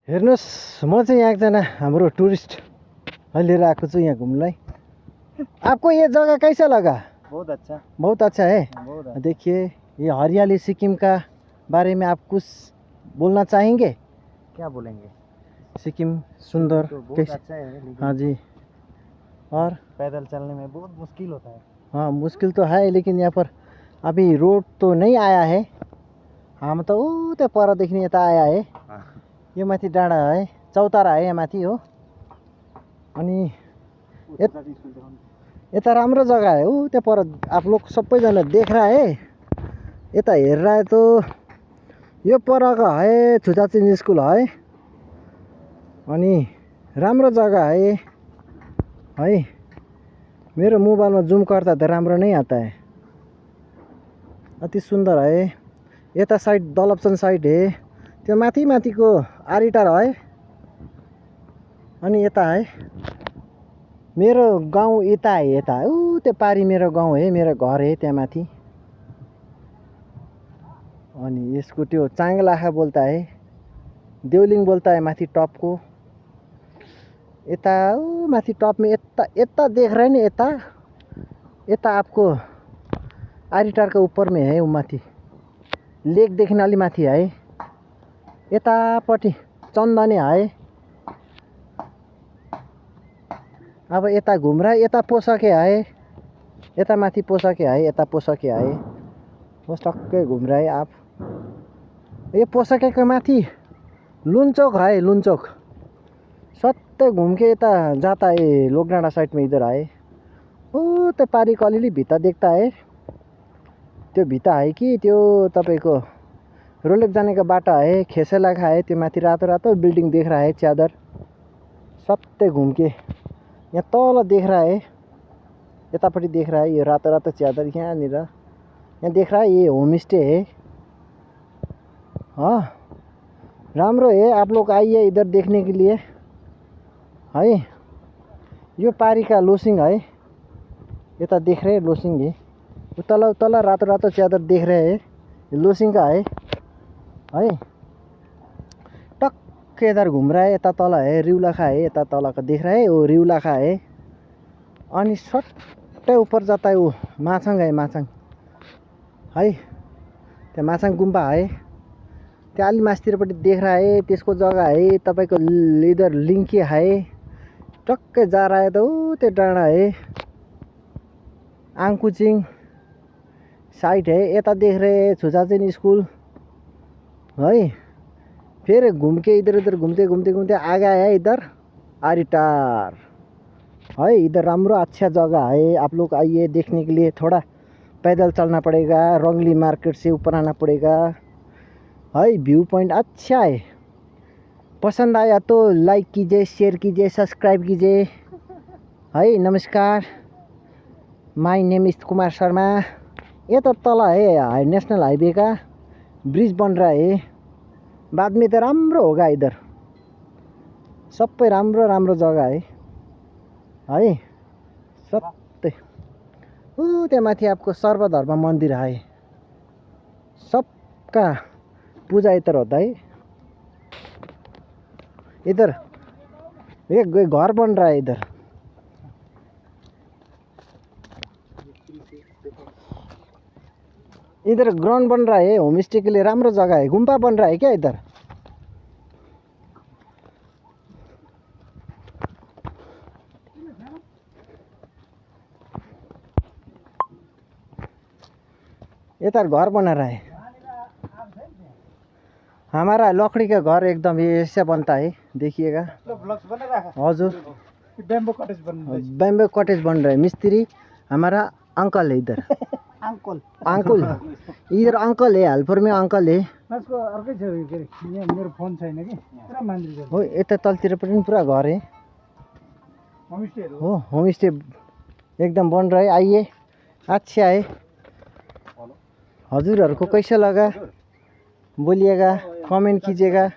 हेर्नुहोस् म चाहिँ यहाँ एकजना हाम्रो टुरिस्ट लिएर आएको छु यहाँ घुम्नलाई। आपको ये जगह कैसा लगा? बहुत अच्छा। बहुत अच्छा है। बहुत अच्छा। देखिए ये हरियाली सिक्किम का बारे में आप कुछ बोलना चाहेंगे? क्या बोलेंगे? सिक्किम सुंदर तो बहुत अच्छा है, लेकिन हाँ जी। और पैदल चलने में बहुत मुश्किल होता है। हाँ मुश्किल तो है, लेकिन यहाँ पर अभी रोड तो नहीं आया है। हम तो उता परदेखि यता आया है। यो माथि डाँडा है, चौतारा है यहाँ माथि हो। अनि यता राम्रो जग्गा है। त्यहाँ पर आप लोग सबैजना देख रहा है। यता हेर रहा है तो यो परको है छुचाचिन स्कुल है। अनि राम्रो जग्गा है। मेरो मोबाइलमा जुम गर्दा त राम्रो नै आता है। अति सुन्दर है। यता साइड दलपचन साइड है, त्यो माथि माथिको आरिटार है। अनि यता है मेरो गाउँ, यता है, यता त्यो पारी मेरो गाउँ है, मेरो घर है त्यहाँ माथि। अनि यसको त्यो चाङलाखा बोलता है, देउलिङ बोलता है माथि टपको। यता माथि टप में यता देख रहे हैं नि, यता आपको आरिटार का ऊपर में है, माथि लेक देखिन अलि माथि है। यतापट्टि चन्दने है। अब यता घुम्रा, यता पोसके है, यता माथि पोसके है, यता पोसके है। बस टक्कै घुम्रा है आप। ये पोसके के माथि लुनचोक है, लुनचोक सत्य घूम के यता जाता है लोकडाँडा साइड में इधर है। ओ त्यो पारीको अलिअलि भित्ता देख्दा है, त्यो भित्ता है कि त्यो तपाईको रोलेक जाने का बाटा है, खेसेलाखा है। त्यो माथि रातो रातो बिल्डिङ देख रहा है, च्यादर सत्य घूम के यहाँ तल देख रहा है, यतापट्टि देख रहा है ये रातो रातो च्यादर। यहाँ देख रहा है ये होमस्टे है। हाँ राम्रो है, आप लोग आइए इधर देखने के लिए है। यो पारी का लोसिङ है, यता देख रहे हैं लोसिङ है। उतला रातो रातो च्यादर देख रहे हैं, लोसिङ का है। टक्क यता घुम रहा है, यता तल है रिउलाखा है, यता तल का देख रहा है वो रिउलाखा है। अनि सट्टै ऊपर जाता है वो माछाङ है, माछाङ है। त्यहाँ माछाङ गुम्बा है, त्यहाँ अलि मास्तिरपट्टि देख रहा है, त्यसको जग्गा है तपाईको इधर लिङ्के है। टक्कै जा रहा है तो त्यो डाँडा है, आङकुचिङ साइड है। यता देख रहे हैं छुचाचिन स्कुल है। फिर घूम के इधर उधर घूमते आगे है इधर आरिटार है। इधर राम्रो अच्छा जगह है, आप लोग आइए देखने के लिए। थोड़ा पैदल चलना पड़ेगा, रंगली मार्केट से ऊपर आना पड़ेगा है। व्यू पॉइंट अच्छा है। पसंद आया तो लाइक कीजिए, शेयर कीजिए, सब्सक्राइब कीजिए है। नमस्कार, my name is Kumar Sharma. ये तो तल है नेशनल हाईवे का ब्रिज बन रहा है। बाद में तो राम्रो होगा इधर, सबै राम्रो राम्रो जग्गा है। सत्य त्यहाँ माथि आपको सर्वधर्म मंदिर है, सबका पूजा इधर होता है। इधर एक घर बन रहा है, इधर ग्राउंड बन रहा है होमस्टे के लिए, राम्रो जगह है। गुम्बा बन रहा है क्या इधर? इधर घर बना रहा है। हमारा लकड़ी का घर एकदम ऐसे बनता है, देखिएगा। हजुर बैम्बो कॉटेज बन रहा है। मिस्त्री हमारा अंकल है इधर। अंकुल इधर अंकल है, हालपुर में अंकल है। मेरो फोन छैन कि पुरा मान्छे हो यता तलतिर पनि पुरा घर है हो। होमस्टे एकदम बन रहा है, आइए अच्छा है। हजुरहरूको कैसा लगा बोलिएगा, कमेंट कीजिएगा।